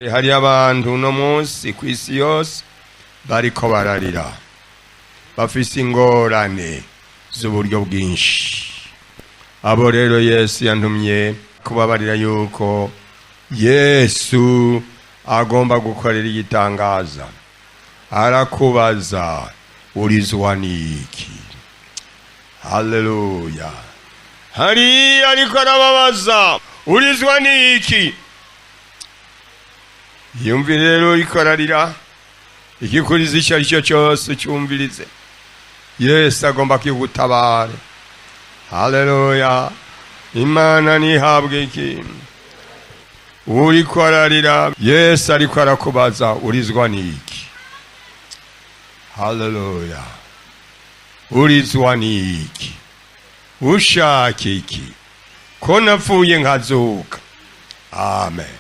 Hari abantu uno munsi ku isi yose bariko bararira, bafise ingorane z'uburyo bwinshi. Abo rero Yesu yantumye kubabarira yuko Yesu agomba gukorera igitangaza. Arakubaza: "Urizwa n'iki?" Haleluya! Hariya ariko arababaza: "Urizwa n'iki?" Yumvire rero, uriko ararira, ikikuriza icyo ari cyo cyose, cyumvirize. Yesu agomba kigutabare. Haleluya! Imana ntihabwe iki. Uriko ararira, Yesu ariko arakubaza: "Urizwa n'iki?" Haleluya! Urizwa n'iki? Ushaka iki, ko napfuye nkazuka? Amen.